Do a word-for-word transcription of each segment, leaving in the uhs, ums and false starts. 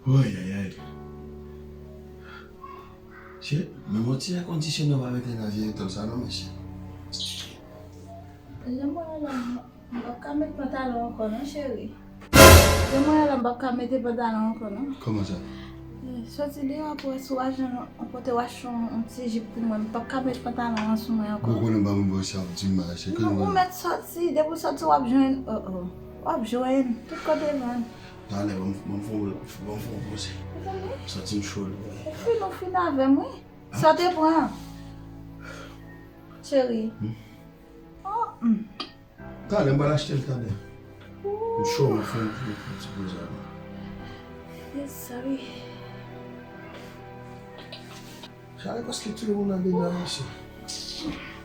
Woy, ay, ay. Cheri, menm yon ti èkondisyonè w pa mete nan vye etòl sa non, mesye. Jan mwen la, m p ap ka met pantalon ankò non, cheri. Jan mwen la, m p ap ka mete pantalon ankò non. Kòman sa? Eh, soti deyò pou wè si w a jwenn yon kote w achte yon, yon ti jip pou mwen. M p ap ka met pantalon an sou mwen ankò. Bon, konnen pa moun bò sa ap di m mache. Non, ou mèt soti, depi w soti w ap jwenn, oh, oh. W ap jwenn, tout kote vann. Talè, ban m, ban m fè yon, ban m fè yon poze. Mezanmi. Santi m cho, wi. Ou fin, ou fin avè m, wi. Sa w te pran? Cheri. Hmm? Oh, hmm. Talè, m pral achte l talè. M cho, m fè yon ti, yon ti poze avè m. Yes, sorry. Chale, paske tout moun ap degaje.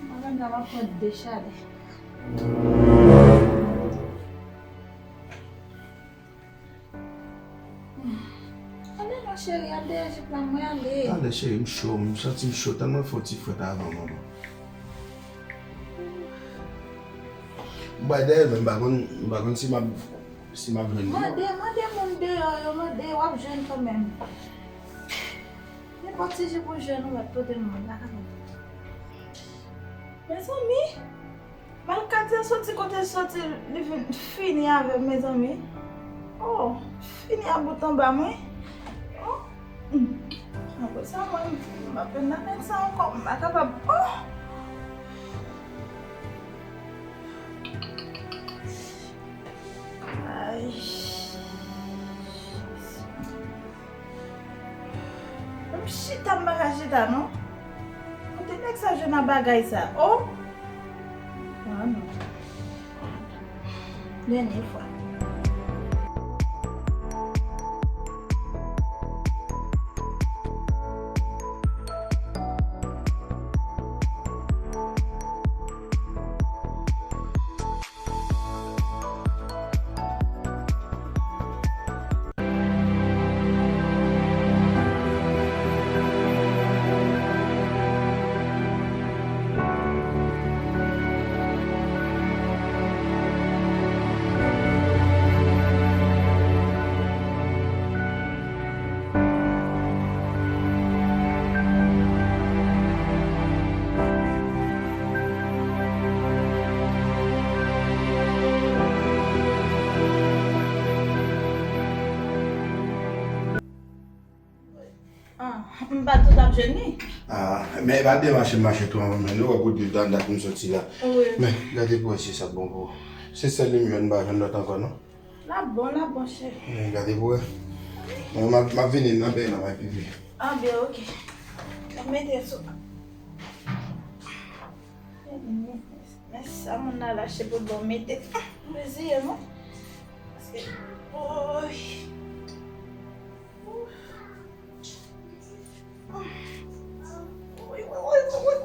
Madanm nan ap pran de chale. Ale non, cheri, al dèyè jip la, mwen ale. Talè, cheri, m cho, m santi m cho, tann mwen fè yon ti frèt avan, manman. M bay dèyè l, men m pa konn, m pa konn si m ap, si m ap jwenn li. Mande, mande moun deyò yo, mande, w ap jwenn kanmenm. Nenpòt ti jip ou jwenn, ou mèt pote l mwen, m pa ka mete. Mezanmi! Malkadi an soti kote l soti, li vin fini avè m, mezanmi. Oh, fini a bout anba mwen. Oh, hmm. Apre sa, mwen, m pa vin nan nèg sa ankò, m pa kapab. Oh! Ay. M chita, m pa ka chita non. Kote nèg sa jwenn nan bagay sa? Oh! Ah non. Dènye fwa. Ah, m pa t tou t ap jwenn li. Ah, men e pa de mache m mache tou anvan, men nou wè pou di dan dat m soti la. Wi. Men, gade pou wè si sa bon pou ou. Se sèl li m jwenn, m pa jwenn lòt ankò, non. L ap bon, l ap bon, cheri. Eh, gade pou wè. Mwen, m ap, m ap vini nan bèy la, m ap pipi. Ah, byen, oke. Mete sou. Men sa moun nan lache pou l bon mete. Reziye m, wi. Paske, oy. Oy, oy, oy, oy, oy.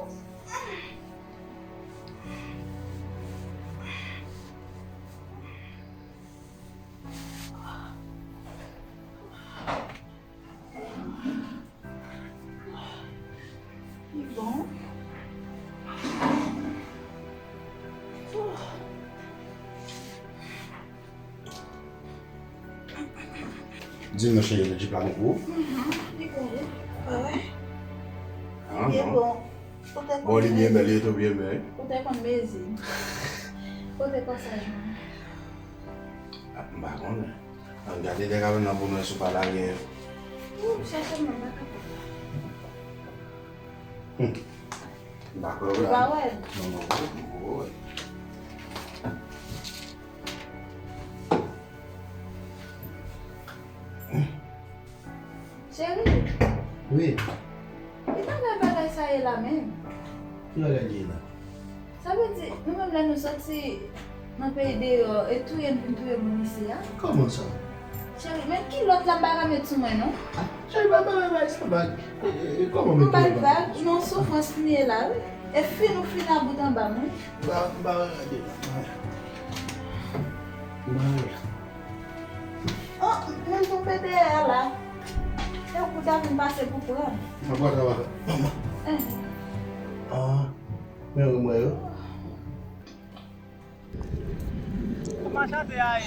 Li bon. Di m non, cheri, jip la bon pou ou? Mhm, li bon, wi. Wè, wè. Ah, li byen bon. Bon, li byen bèl, li tou byen bèl, wi. Ou te konn mezi. Ou te konn sa jwenn. Ah, m pa konnen. Ann gade de kabann nan pou nou wè si w pa lage yo. Ou chèche mwen, m pa kapab. Hmm. M pa kwè w la. Ou pa wè l? Non, non, non, non, non. Cheri. Wi. Ki bagay bagay sa ye la menm? Ki bagay li ye la? Sa vle di, nou menm lè nou soti nan peyi deyò, e touye n vin touye moun isi a? Kòman sa? Cheri, men kilòt la m pa ka met sou mwen non. Ah, cheri, pa, pa, pa, pa, sa vag. E, e, e, kòman m bay vag? Non, soufrans m ye la, wi. E fin ou fin a bout anba m, wi. M pa, m pa gade la. M pa gade la. Oh, men tonbe dèyè a la. E ou pou ta vin pase pou pran. Mwen pa travay. Manman. Eh. Ah, men ou mwen yo. Kòman chante a ye?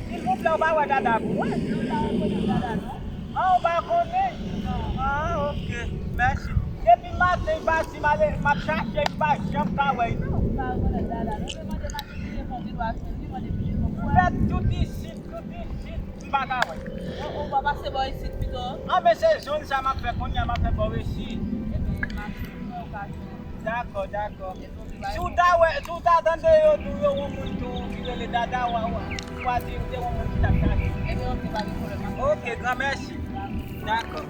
Silvouplè, ou pa wè Dada pou mwen? Non, m pa rekonèt Dada, non. Ah, ou pa konnen? Non. Ah, ok. Mèsi. Depi maten, m pati, m ale, m ap chache, m pa janm ka wè l. Non, ou pa rekonèt Dada, non. Mwen mande maten, telefòn, li dwa jwenn li, mande telefòn pou wè. M fè tout isit, tout isit, m pa ka wè l. Ou, ou pa pase bò isit pito? Ah, men se zòn sa m ap fè kounye a, m ap fè bò isit. Ebyen, mache, mwen ou ka jwenn. Dakò, dakò. Si w ta wè, si w ta tande yo di w yo gen yon moun tou ki rele Dada, w a, w a, w a di w te yon moun ki t ap chache. Ebyen, ok, pa gen pwoblèm, m ap... Ok, gran mèsi. Dakò.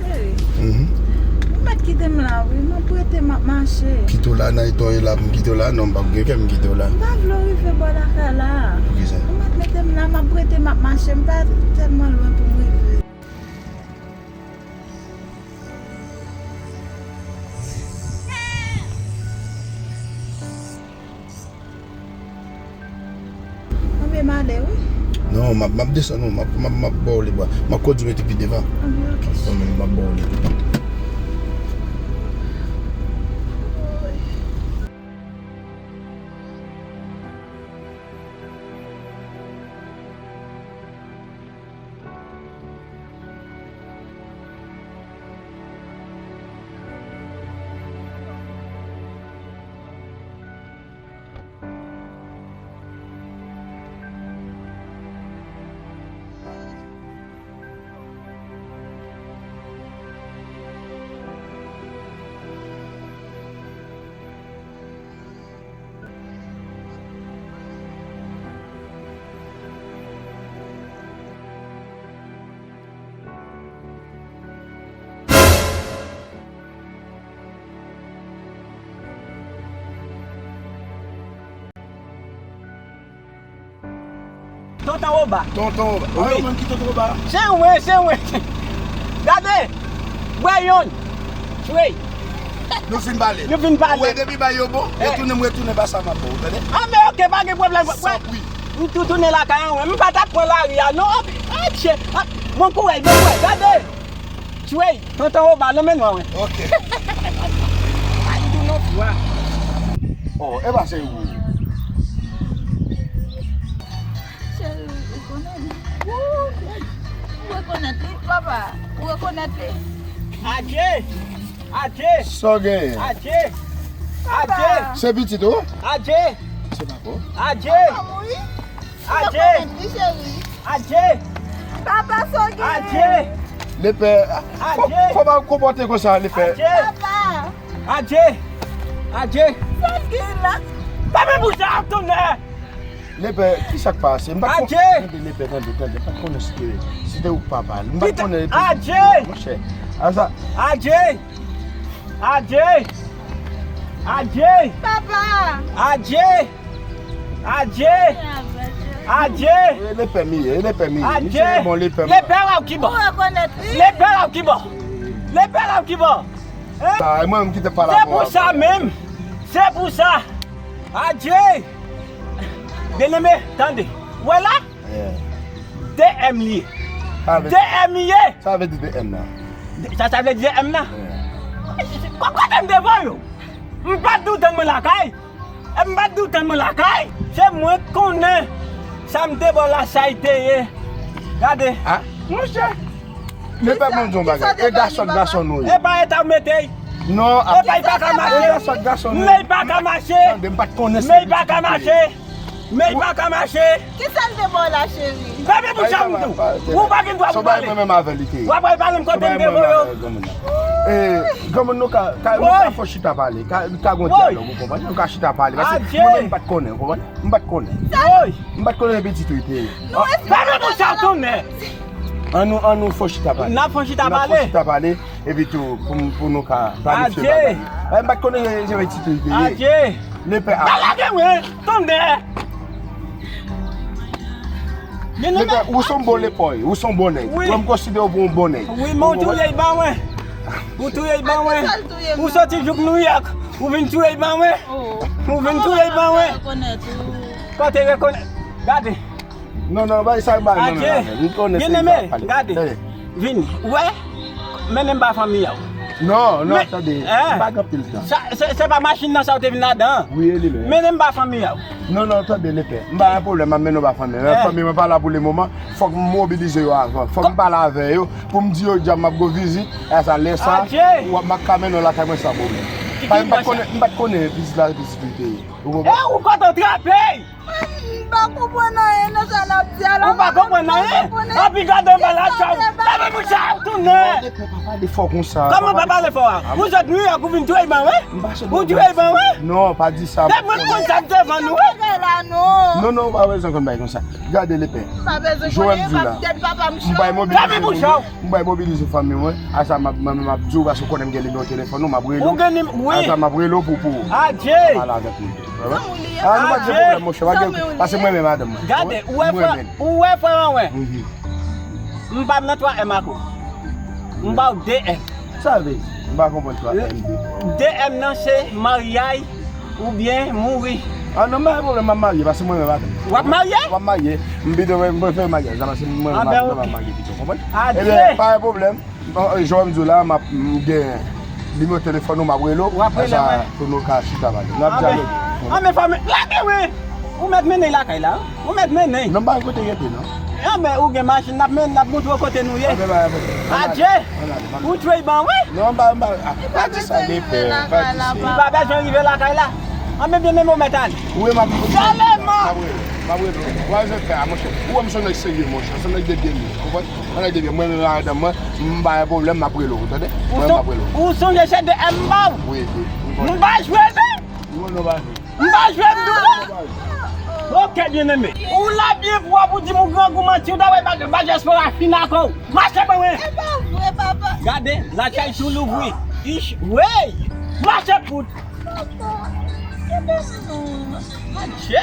Cheri, mhm, ou mèt kite m la, wi. M ap rete, m ap mache. Kite w la nan eta w ye la pou m kite w la? Non, m p ap gen kè m kite w la. M pa vle w rive bò lakay la. Poukisa? Ou mèt mete m la, m ap rete, m ap mache. M pa tèlman lwen pou m rive. Anben, m ale, wi. Non, m ap, m ap desann ou, m ap, m ap, m ap ba w li bwa. M ap kondui mete pi devan. Anben, ok. Kanmenm, m ap ba w li. Tonton Oba. Tonton Oba. Wi. Ah, yo menm ki Tonton Oba? Se mwen, se mwen. Gade. Bwè yonn. Chwe. Nou fin pale. Nou fin pale. Ou wè depi bagay yo bon, eh, retounen, m retounen pa sa m ap ba w, tande? Ah, men ok, pa gen pwoblèm. San pri. M tou tounen lakay an, wi. M pa t ap pran lari a, non. Ah, tchè. Ah, bon kouraj, bon kouraj. Gade. Tchwe. Tonton Oba, nan men nou an, wi. Ok. Pa di tou non, twa. Oh, e pa se ou. Cheri, ou konnen li. Ou rekonèt li, papa? Ou rekonèt li? Adje! Adje! Sa w genyen? Adje! Papa! Adje! Se pitit ou? Adje! Se papa w? Adje! Papa m, wi. Adje! Ou rekonèt li, cheri? Adje! Papa, sa w genyen? Adje! Lepè, fò, fò pa konpòte konsa, lepè. Adje! Papa! Adje! Adje! Sa l gen la? Fèmen bouch la, tonè! Lepè, kisa k pase? M pa t kon... Adje! Tande, lepè, tande, tande. M pa t konnen si te, si te ou k papa. M pa t konnen. Adje! Monchè. Asa. Adje! Adje! Adje! Papa! Adje! Adje! Adje! E lepè m ye, e lepè m ye. Adje! Misye bon, lepè m. Lepè la w ki bò? Ou rekonèt li? Lepè la w ki bò? Lepè la w ki bò? Hein? Sa, e mwen menm ki te pale avè w. Se pou sa menm. Se pou sa. Adje! Byeneme, tande. Wè la? Yeah. De M li ye. Sa vle... De M li ye. Sa vle di de M nan? De, sa, sa vle di de M nan? Yeah. Ko-, kote m te voye w? M pa t di w tann mwen lakay. E m pa t di w tann mwen lakay. Se mwen k konnen sa m te ba w la, sa l te ye. Gade. Ah. Monchè. Men pèp mwen di yon bagay. E gason, gason nou ye. E pa eta w mete l. Non, e pa, li pa ka mache. E gason, gason nou ye. Men li pa ka mache. Tande, m pa t konnen se pitit ou te ye. Men li pa ka mache. Men li pa ka mache. Kisa l te ba w la, cheri? Fèmen bouch ou, m di w. Ou pa gen dwa pou pale. Se bagay mwen menm avè l li te ye. W ap al pale m kote m te voye w. E, granmoun, nou ka, ka, nou ka fè chita pale. Ka, ka gon dyalòg, ou konprann? Nou ka chita pale. Paske mwen menm m pa t konnen, ou konprann? M pa t konnen. Woy! M pa t konnen pitit ou te ye. Fèmen bouch ou, tonè! An nou, an nou fè chita pale. N ap fè chita pale. N ap fè chita pale. Epi tou, pou, pou nou ka planifye bagay yo. Adje! E, m pa t konnen se pitit ou te ye. Adje! Lepè a. Pa lage mwen, tonè! Lepè, ou se yon bon lepè, ou se yon bon nèg. Wi. Mwen, m konsidere w pou yon bon nèg. Wi, men w touye l ba mwen. Ou touye l ban mwen. Ou soti jouk Nouyòk. Ou vin touye l ban mwen. Ou vin touye l ban mwen. Kote rekonèt? Gade. Non, non, bay sa, bay non, non, non. M konnen se sa pale. Gade. Vini. Ou wè? Mennen m ba fanmi a w. Non, non, tande. M pa gen anpil tan. Se, se pa machin nan sa ou te vin ladan an? Wi, e li menm. Mennen m ba fanmi a w. Non, non, tande, lepè. M pa gen pwoblèm, m ap mennen w ba fanmi. Fanmi mwen pa la pou le moman. Fòk m mobilize yo avan. Fòk m pale avè yo pou m di yo djab m ap gon vizit. E sa, lè sa, w ap, m ap ka mennen w lakay mwen san pwoblèm. Paske m pa t konnen, m pa t konnen vizit la, vizit li te ye. Ou konprann? E ou kontan trape! M pa konprann anyen nan sa n ap di a la. Ou pa konprann anyen? Anpi gade anba la tchòm. Leve bouch ou tounen. Papa, pale fò konsa. Kòman pa pale fò a? Ou sot Nouyòk, ou vin touye ban mwen? Ou touye ban mwen? Non, pa di sa. Depi mwen konn sa m te vann ou, wi. Non, non, ou pa bezwen konn bagay konsa. Gade lepè. Jowèl di la. M bay mobilize fanmi mwen. M bay mobilize fanmi mwen. A sa m ap, mwen menm m ap di w, paske ou konnen m gen nimewo telefòn ou, m ap rele w. Ou gen nim, wi. A sa m ap rele w pou, pou pale avèk ou. A, nou pa gen pwoblèm, monchè. Pa gen, paske mwen renmen madanm mwen. Gade, ou wè frè, ou wè frè mwen. M pa nan twa M ak ou. M ba w de M. Sa vle di? M pa konprann twa M de. De M nan se maryay oubyen mouri. A non, m pa gen pwoblèm, m ap marye, paske mwen menm ak. W ap marye? M ap marye. M pito mwen, mwen fè maryaj la, paske mwen menm ak, mwen ap marye pito, konprann? Ebyen, pa gen pwoblèm. Bon, jan m di w la, m ap, m gen nimewo telefòn ou, m ap rele w. W ap rele mwen. Pou nou ka chita pale. N ap dyaloge. Anben fanmi, lage mwen! Ou mèt mennen lakay la. Ou mèt mennen. Non, m pa gen kote rete, non. Anben, ou gen machin, n ap mennen, n ap montre w kote nou ye. Anben, ba, ba, ba. Adje! Ou touye ban, wi! Non, m pa, m pa, a, pa di sa, lepè, pa di sa. Li pa bezwen rive lakay la. Anben, byen, men mwen mèt ale. Wi, m ap, m ap rele, m ap rele. W a jwenn fè a, monchè. Ou wè m se yon nèg serye, monchè. Se yon nèg de byen, ou konprann? Yon nèg de byen. Mwen, menm madanm mwen, m pa gen pwoblèm, m ap rele w, ou tande? Mwen, m ap rele w. Ou sonje se de M ba w? Wi, wi. M pa jwe, non. Non, non, pa jwe. M pa jwe m tou non. Ok, byeneme. Ou la byen pwòp, ou di m ou grangou, manti, ou ta wè ba, ba dyaspora fin ak ou. Mache ban mwen. E pa vre, papa. Gade, lakay tou louvri. Ich, wey. Mache pout. Papa, kite m non. Adje.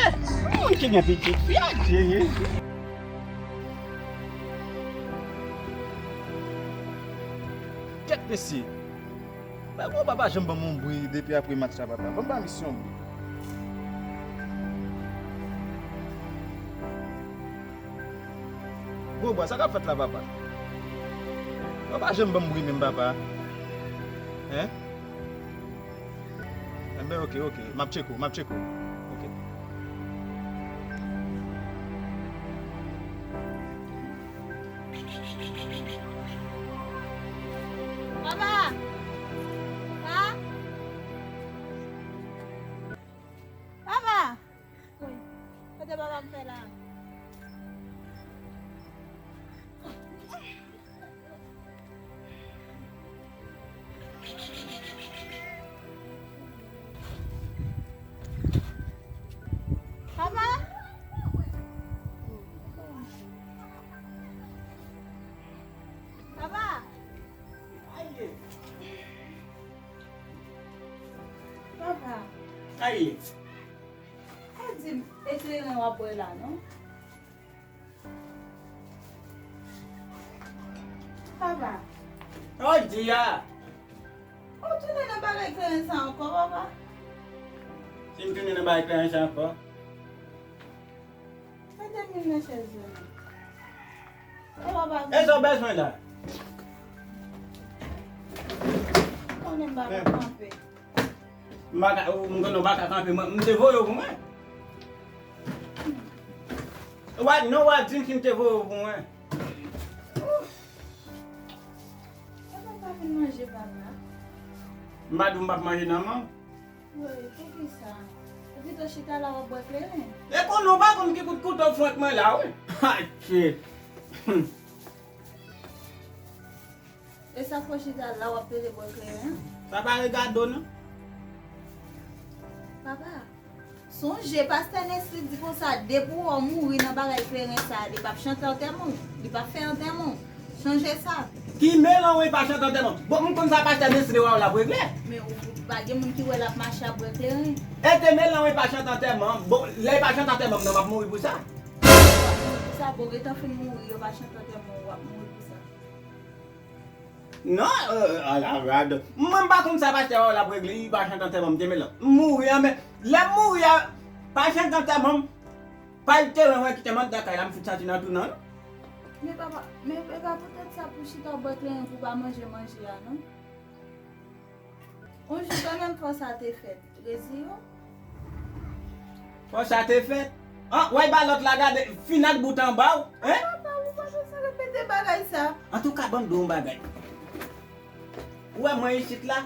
Moun ki gen pitit fi, adje, Jezi. Kèt mesye. Papa, papa janm ban m yon bri depi apre match la, papa. Ban m pa misyon bri. Gwo bwa, sa k ap fèt la, papa? Papa janm ban m bri menm, papa. Hein? Enben, ok, ok. M ap tcheke w, m ap tcheke w. Ok. Papa! Pa! Papa! Wi. Kote papa m fè la? Papa? Papa? Papa? Sa ye? Pa di m ekleren w ap bwè la, non? Papa. Sa w di a? Ou tounen nan bagay kleren sa ankò, papa? Si m tounen nan bagay kleren sa ankò? Mete m nan chèz la. Ou pa... E sa w bezwen la? Konnen m pa ka kanpe. M pa ka, ou, m konnen w pa ka kanpe, mwen, m te voye w pou mwen. Ou pa, non, w a di m ki m te voye w pou mwen. Epa m pa fin manje, papa. M pa di w m p ap manje nan men w. Wi, poukisa? Ou pito chita la w ap bwè kleren? E konnen w pa konn ki kout kouto front mwen la, wi. Adje. E sa fè w chita la w ap pede bwè kleren an? Sa pa regade w, non. Papa, sonje pastè Nesly di konsa, depi w wè w mouri nan bagay kleren sa, li p ap chante antèman w, li p ap fè antèman w. Sonje sa. Ki melan w pa chante antèman? Bon, m konn sa pastè Nesly wè w l ap regle. Men ou pa gen moun ki wè l ap mache ap bwè kleren. E te melan w pa chante antèman? Bon, lè l pa chante antèman m nan, m ap mouri pou sa. W ap mouri pou sa, bon, gentan fin mouri, yo pa chante antèman w, w ap mouri pou sa. Non, euh, ala rad. Mwen m pa konn sa pastè a w ap regle, li pa chante antèman m, Djemela. M mouri an, men lè m mouri a, pa chante antèman m, pa l teren mwen kite m anndan kay la, m fout santi nan tou nan. Men papa, men papa, poutèt sa pou chita w bwè kleren pou pa manje manje a, non? On jou kanmenm fò sa te fèt. Reziye w. Fò sa te fèt. An, w ay ba lòt la gade, fin ak bout anba w, en? Papa, ou pa bezwen repete bagay sa. Antouka, ban m di w yon bagay. Ou wè mwen isit la?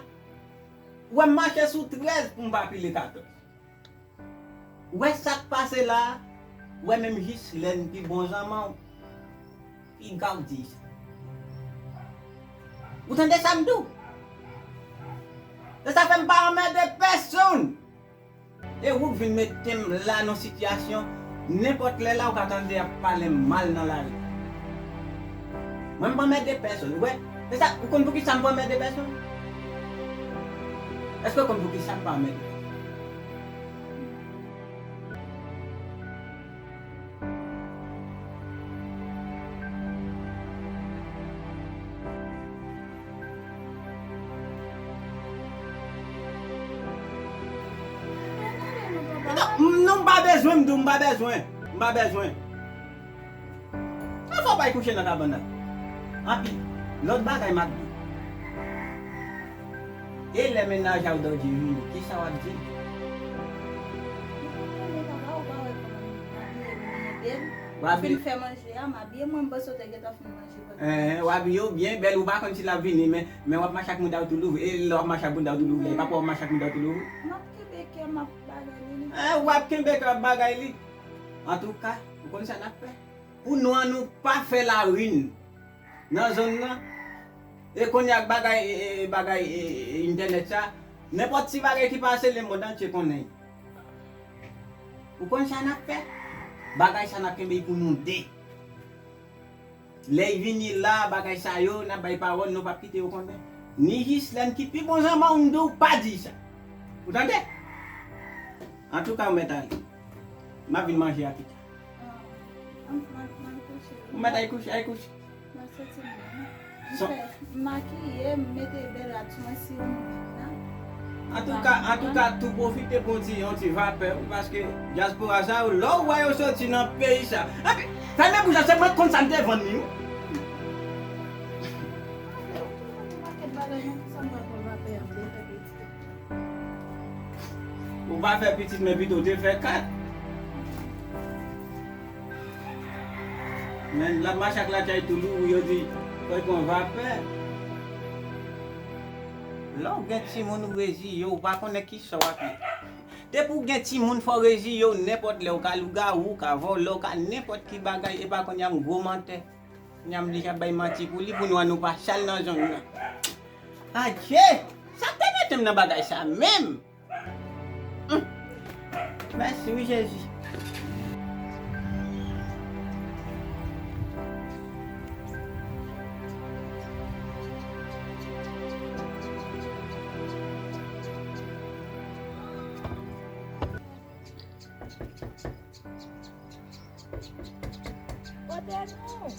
Ou wè m mache sou trèz pou m pa pile katòz. Ou wè sa k pase la a? Ou wè menm Jislèn ki bon zanmanw, piga w di sa. Ou tande sa m di w? Se sa fè m pa anmède pèsonn. E ou k vin mete m la nan sitiyasyon, nenpòt lè la ou ka tande y ap pale m mal nan lari. Mwen m pa anmède pèsonn, ou wè? Se sa, ou konn poukisa m pa anmède pèsonn? Èske w konn poukisa m pa anmède pèsonn? Non, m, non, m pa bezwen, m di w, m pa bezwen. M pa bezwen. Sa fè w pa al kouche nan kabann nan? Anpi, lòt bagay m ap di w. E lè mennaj a w Dòdye vini, kisa w ap di l? W ap fin fè manje a, m abiye, mwen, m panse w te gentan fin manje. Enhen, w abiye w byen bèl, ou pa konn si l ap vini, men, men w ap mache ak mouda w tou louvri. E lè w ap mache ak mouda w tou louvri, e pa pou w ap mache ak mouda w tou louvri? M ap kenbe kè, m ap bagay li. Enhen, w ap kenbe kè, w ap bagay li. Antouka, ou konn sa n ap fè? Pou nou an nou pa fè larin nan zòn nan. E kounye a ak bagay, e, e, bagay, e, e, entènèt sa, nenpòt ti bagay ki pase, lemonn antye konnen. Ou konn sa n ap fè? Bagay sa n ap kenbe pou nou de. Lè y vini la, bagay sa yo, n ap bay pawòl, nou p ap kite yo konnen. Ni Jislèn ki pi bon zanmanw, m di w pa di sa. Ou tande? Antouka, ou mèt ale. M ap vin manje a pita. Ah, m, m, m al kouche. Ou mèt al kouche, al kouche. M al soti menm. M fè, m makiye, m mete bèl rad sou mwen, si yon moun vin la. Antouka, antouka, tou pwofite pran yon ti, yon ti vapè, wi, paske dyaspora sa yo, lè w wè yo soti nan peyi sa. Epi, fèmen bouch la, se mwen k konn sa m te vann li, wi. Yon pakèt bagay, men pou sa m pral pran vapè a, m te fè piti. Ou pa fè pitit, men pito w te fè kat. Men l ap mache ak latchay tou louvri, yo di, fò l pran vapè. Lè w gen timoun, ou reziye w, ou pa konnen kisa w ap ye. Depi w gen timoun, fò w reziye w, nenpòt lè w ka lougawou, w ka vòlè, w ka nenpòt ki bagay, e pa kounye a m gwo mantè. Kounye a m deja bay manti pou li, pou nou an nou pa sal nan zòn nan. Adje! Sa k te mete m nan bagay sa menm? Hum. Mèsi wi Jezi. Kote nou?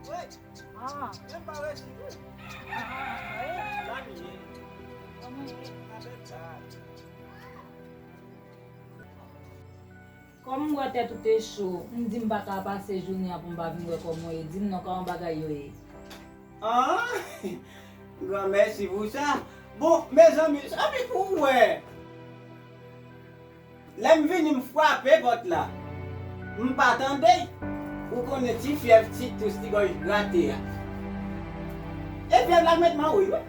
Wi. Ah. Men pa resi tou. Ah, wi. La m ye. Kòman ye? Avèk sa. Kòm m wè tèt ou te cho, m di m pa ka pase jounen an pou m pa vin wè kòman w ye. Di m non, kòman bagay yo ye? Ah, granmèsi pou sa. Bon, mezanmi, sa pi pou w wè. Lè m vini, m frape pòt la. M pa tande. Ou konnen ti fyèv, ti tous, ti gòj grate a. E fyèv la mèt mawouy, wi.